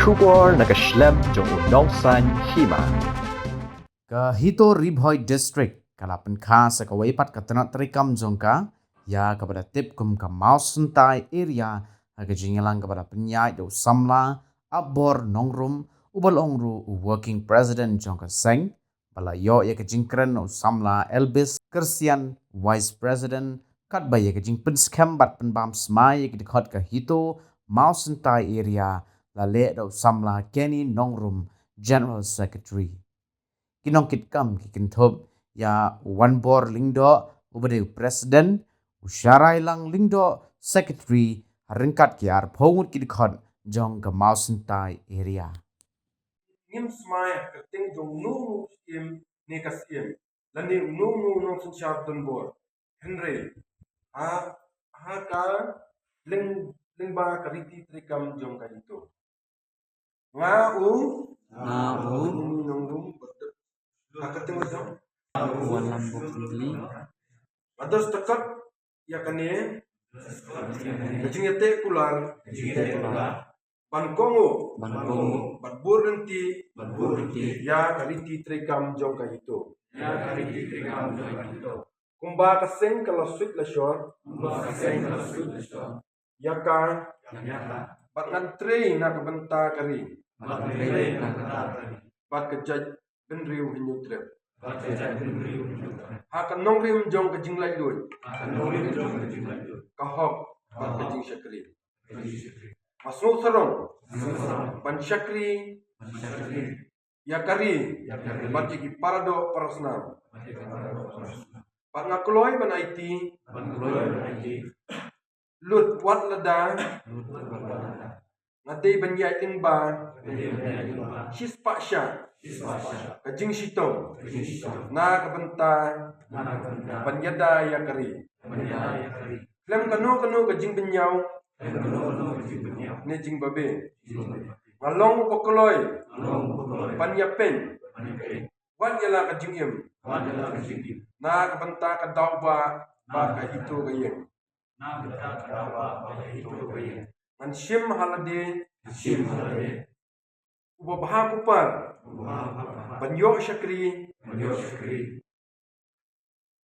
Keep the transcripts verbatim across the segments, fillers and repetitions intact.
Khubor na ka shlem jong u nongsaiñ hima. Ka HITO Ri Bhoi District ka la pynkha sa kawei pat ka tnat treikam jong ka ïa kaba la tip kum ka Mawsyntai Area ha ka jingïalang kaba la pynïaid da u samla Apbor Nongrum, uba la ong ruh u Working President jong ka seng, ba la ïoh ïa ka jingkren na u samla Elvis Kersian, Vice President, katba ïa ka jingpynskhem bad pynbam smai ïa ki dkhot ka HITO Mawsyntai Area la leh da u samla Kenny Nongrum, General Secretary. Ki nongkitkam ki kynthup ïa u Wanbor Lyngdoh, uba dei u President, u Sharailang Lyngdoh, Secretary, ha ryngkat ki arphew ngut ki dkhot jong ka Mawsyntai Area. Ngim smai ha ka kyrteng jong uno uno u syiem ne ka syiem, lane uno uno u nongsynshar donbor. Hynrei ha, ha ka lyng, lyngba ka riti treikam jong ka HITO, nga u, nga u Nongrum, ha ka kyrteng jong u Wanlam Bokli, nga dang sdang kat ïa kane ka jingïateh kular ban kohnguh, ban kohnguh, bad bud lynti, bad bud lynti ïa ka riti treikam jong ka HITO, ïa ka riti treikam jong ka HITO. Kumba ka seng ka la suit la shor, kumba ka seng ka la suit la shor ïa ka, ïa ka, bad ngan trei na ka bynta ka ri, bad ngan trei na ka bynta ka ri, bad ka jaitbynriew Hynñiewtrep, bad ka jaitbynriew Hynñiewtrep, ha ka nongrim jong ka jinglaitluid, ha ka nongrim jong ka jinglaitluid, ka hok bad ka jingshakri. Nga sngewsarong ban shakri ïa ka ri bad ïa ki paradoh parasnam. Bad nga kloi ban aiti lut wat lada nga dei ban ïaid lyngba shispah shah ka jingshitom na ka bynta ban ïada ïa ka ri. Khlem kano kano ka jingbynñiaw ne jingbabe, nga long uba kloi ban ïapeiñ wat ïa la ka jingim na ka bynta ka daw ba, ba ka HITO ka ïeng. Ngan shim ha lade uba bha kupar ban ïoh shakri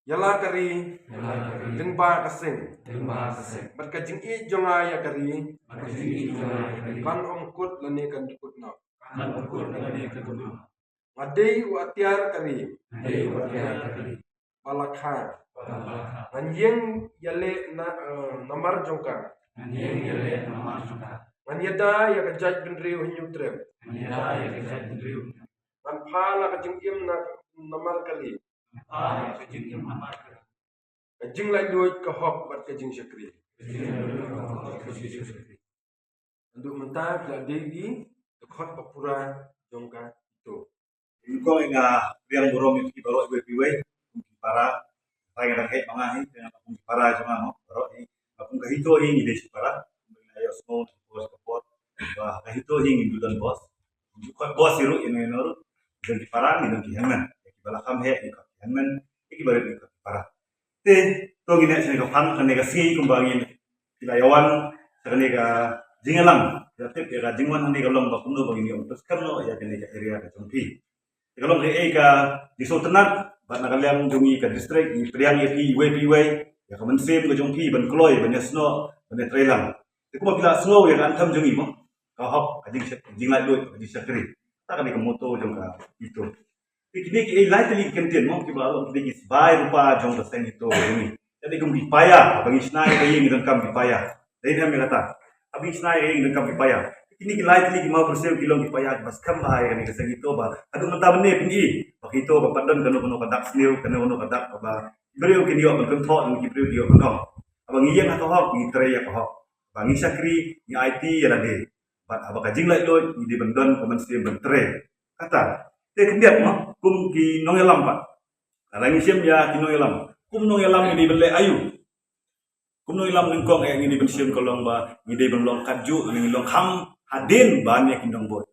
ïa la ka ri lyngba ka seng bad ka jingïeit jong nga ïa ka ri kan ym kut lane kan kut noh. Nga dei u atiar ka ri, ba la kha. Ngan ïeng ïaleh na, eh, namar jong ka. Ngan ïada ïa ka jaitbynriew Hynñiewtrep. Ngan phah la ka jingim na, namar ka ri. Ka jinglaitluid, ka hok bad ka jingshakri. Naduh mynta phi la dei ki dkhot ba pura jong ka HITO. Nyngkong nga pdiang burom ïa phi baroh iwei pa iwei, kum ki para. Trai nga dang heh ma nga hi, trai nga kum ki para jong nga mo baroh hi. Nga kum ka HITO hi ngi dei shi para. Nga ïohsngew na ka por sha ka por ba ka HITO hi ngim don bos. Ngim don bos hi ruh, ïa no ïa no ruh. Don ki para, ngi don ki hangman. Ïa kiba la kham heh ngi khot ki hangman, ïa kiba rit ngi khot ki para. Te to ngi neh sha kane ka pang, kane ka sngi kumba ngi, phi la ïa wan sha kane ka jingïalang. Phi la tip ïa ka jingwan hangne ka long ba kumno ba ngin ïoh pynskhem noh ïa kane ka area ka jong phi. Ka long kaei ka jingsngewtynnat, bad na ka liang jong ngi ka district ngi pdiang ïa phi iwei pa iwei ïa ka mynsiem ka jong phi ban kloi, ban ïasnoh, ban ïatreilang. Te kumba phi la sngew ïa ka anthem jong ngi mo, ka hok, ka jingshak-, jinglaitluid, ka jingshakri. Kata ka dei ka motto jong ka HITO. Te kine kiei lai tylli ki kyntien mo kiba long kine ki sbai rupa jong ka seng HITO jong ngi. Ïa dei kum ki paia, ba ngi shna ïa ka ïing ngi donkam ki paia. Dei ne em ïa kata? Ba ngi shna ïa ka ïing ngi donkam ki paia. Kine ki lai tylli ki mawbyrsiew ki long ki paia kiba skhem bha ïa kane ka seng HITO ba haduh mynta mynne phin i ba ka HITO ba pat don kano kano ka dak sniew, kano kano ka dak ba ki briew kin ïoh ban kynthoh, ki briew ki ïoh ban ong. Haba ngi ïeng ha ka hok ngi trei ïa ka hok. Ba ngi shakri ngi aiti ïa lade. Bad haba ka jinglaitluid ngi dei ban don ka mynsiem ban trei. Kata. Te khyndiat mo kum ki nongïalam pat. Lada ngi shem ïa ki nongïalam, kum nongïalam ngi dei ban leh aïu? Kum nongïalam nyngkong eh ngi dei ban shem ka long ba ngi dei ban long katjuh, ngi long kham hadien ban ïa ki nongbud.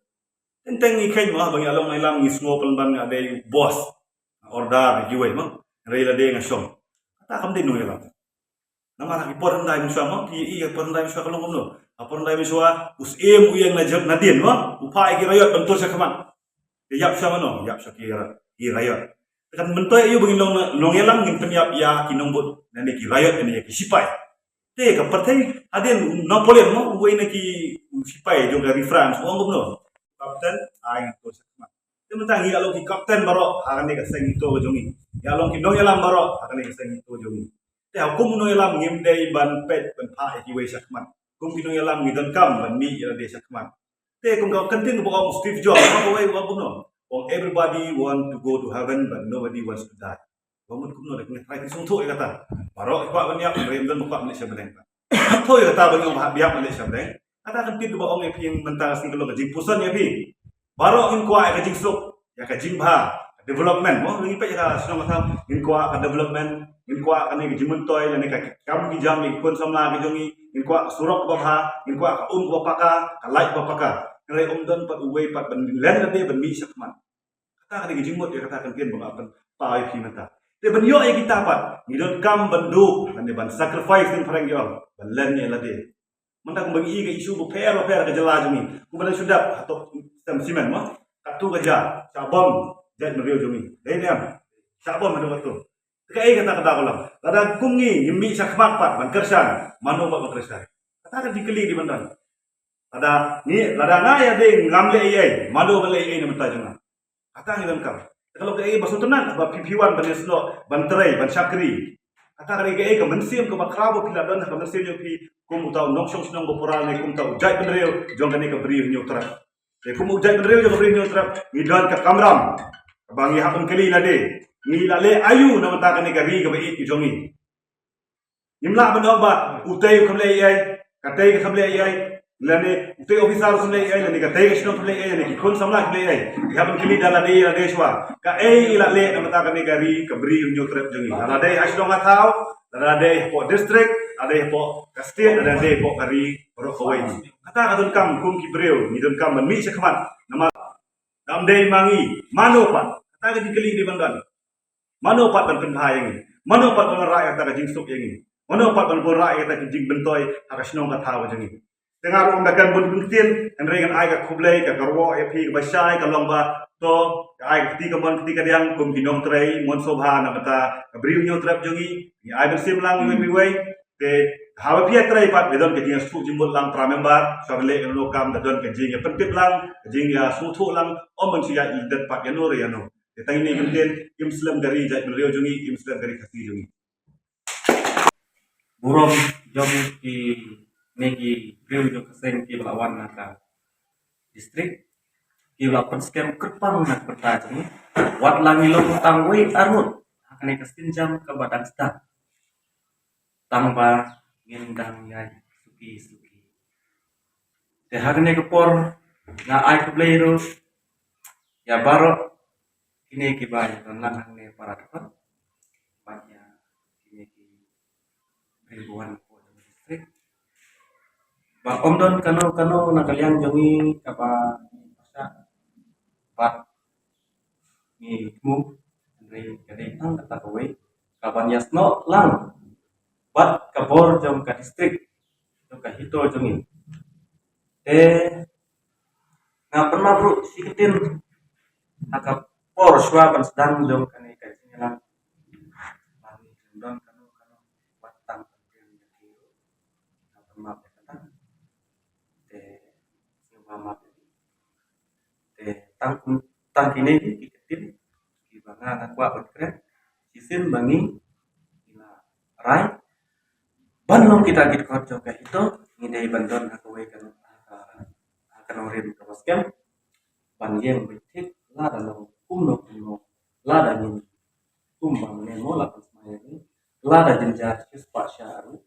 Teng teng ngi kheiñ mo ba ngi long nongïalam ngi sngew pynban nga dei boss. Order kiwei mo. Hynrei lade nga shong. Kata kam dei nongïalam. Namar ha ki por hyndai mynshuwa mo, phi i ha ki por hyndai mynshuwa ka long kumno? Ha por hyndai mynshuwa u syiem u ïeng na jot nadien mo, u Phah ïa ki riot ban tur sha khmat. Te ïap sha mano? Ïap sha ki ra-, ki riot. Te kan myntoi aïu ba ngin long, long ïalam, ngin pynïap ïa ki nongbud, lane ki riot, lane ïa ki sipai. Te ka pyrthei hadien Napoleon mo, uwei na ki sipai jong ka Ri France, u ong kumno? Captain, ai ngan tur sha khmat. Te mynta ngi ïa long ki captain baroh ha kane ka seng HITO ka jong ngi. Ïa long ki nongïalam baroh ha kane ka seng HITO jong ngi. Te ha kum u nongïalam ngim dei ban peit ban phah ïa kiwei sha khmat. Kum ki nongïalam ngi donkam ban mih ïa lade sha khmat. Te kum ka ktien ba ong Steve Jobs, ong kawei, ong kumno? Ong, "Everybody want to go to heaven, but nobody wants to die." Ba mut kumno, da kine trai ki sngewthuh ïa kata. Baroh ki kwah ban ïap, hynrei ym don ba kwah ban leit sha bneng. Sngewthuh ïa kata ba ngi ong ba hap ïap ban leit sha bneng. Kata ka ktien ba ong ïa phi mynta ka sngi ka long ka jingpuson ïa phi. Baroh ngin kwah ïa ka jingsuk, ïa ka jingbha, development mo, ngi peit ïa ka shnong ka thaw, ngin kwah ka development, ngin kwah kane ka jingmyntoi, lane ka kam ki jam ïa ki khun samla ki jong ngi, ngin kwah ka surok kaba bha, ngin kwah ka um kaba paka, ka light kaba paka. Hynrei ym don pat uwei pat ban len lade ban mih sha khmat. Kata ka dei ka jingmut ïa kata ka ktien ba nga pynpaw ïa phi mynta. Te ban ïoh ïa kita pat, ngi donkam ban duh, lane ban sacrifice, ktien phareng ki ong, ban len ïa lade. Mynta kumba ngi i ka issue bapher bapher ka jylla jong ngi. Kumba dang shu dep hato Sem Simen mo. Katto ka jaka, Shah Bom, jaitbynriew jong ngi. Dei ne em? Shah Bom haduh katto. Te kaei kata ka daw ka long? Lada kum ngi, ngi mih sha khmat pat ban kyrshan, mano pat ban kyrshan? Kata ka jingkylli dei ban don. Lada ngi, lada nga ïa dei ngam leh ei ei, mano ban leh ei ei na bynta jong nga? Kata ngi donkam. Te ka long kaei ba sngewtynnat ba phi, phi wan ban ïasnoh, ban trei, ban shakri. Kata ka dei kaei ka mynsiem kaba khraw ba phi la don ha ka mynsiem jong phi kum uta u nongshong shnong ba pura, ne kum uta u jaitbynriew jong kane ka Bri u Hynñiewtrep. Te kum u jaitbynriew jong ka Bri u Hynñiewtrep, ngi don ka kamram ba ngi hap ban kylli lade, ngi la leh aïu na bynta kane ka ri kaba ïeit ka jong ngi. Ngim lah ban ong ba utei u kham leh ei ei, katei ka kham leh ei ei, lane utei u officer u kham leh ei ei, lane katei ka shnong kham leh ei ei, lane ki khun samla kham leh ei ei. Ïa ban kylli da lade, lade shuwa. Kaei la leh na bynta kane ka ri ka Bri u Hynñiewtrep jong ngi. Lada dei ha shnong ha thaw, lada dei hapoh district, lada dei hapoh ka state, lada dei hapoh ka ri baroh kawei. Kata ka donkam kum ki briew, ngi donkam ban mih sha khmat. Namar ngam dei ma ngi, mano pat? Kata ka jingkylli dei ban don. Mano pat ban pynbha ïa ngi? Mano pat ban wanrah ïa kata ka jingsuk ïa ngi? Mano pat ban wanrah ïa kata ka jingmyntoi ha ka shnong ka thaw ka jong ngi? Te nga ruh ym da kren bun ktien, hynrei ngan ai ka khublei, ka kyrwoh ïa phi kaba shai ka long ba to ka ai ka kti kamon kti kadiang kum ki nongtrei mon sngewbha na bynta ka Bri u Hynñiewtrep jong ngi. Ngi ai mynsiem lang iwei pa iwei. Te haba phi ïatrei pat, da don ka jingïasngewthuh jingmut lang para member, shuwa ban leh kano kano kam, da don ka jingïapyntip lang, ka jingïasngewthuh lang, ym ban shu ïaid lyndet pat ïano re ïano. Te tang ine i kyntien, im slem ka ri jaitbynriew jong ngi, im slem ka ri Khasi jong ngi. Burom jong kine ki briew jong ka seng kiba la wan na ka district, kiba la pynskhem kyrpang na ka bynta jong ngi. Wat la ngi long tang wei arngut ha kane ka sienjam kaba dang sdang, tang ba ngin dang ïaid suki suki. Te ha kane ka por nga ai khublei ruh ïa baroh kine kiba ïadon lang hangne para dkhot, bad ïa kine ki briew ba wan hapoh jong ka district. Ba ym don kano kano na ka liang jong ngi kaba ngi pyrshah bad ngi thmu, hynrei ka dei tang kata kawei, kaban ïasnoh lang bad ka bor jong ka district, jong ka HITO jong ngi. Te nga pynmap ruh shi kyntien ha ka por shuwa ban sdang jong kane ka jingïalang. Ba ngim don kano kano wat tang ka jingïalang. Nga pynmap ïa kata. Te sngewbha map ïa ki. Te tang kum, tang kine hi ki kyntien kiba nga nga kwah ban kren. Shisien ba ngi, ngi la rai ban long kita ki dkhot jong ka HITO, ngi dei ban don ha kawei ka, ha ka, ha ka nongrim kaba skhem. Ban ïeng beit thik lada long kumno kumno, lada ngin kum ba mynne mo la pynsmai ïa ngi, lada jynjar shispah sha arngut,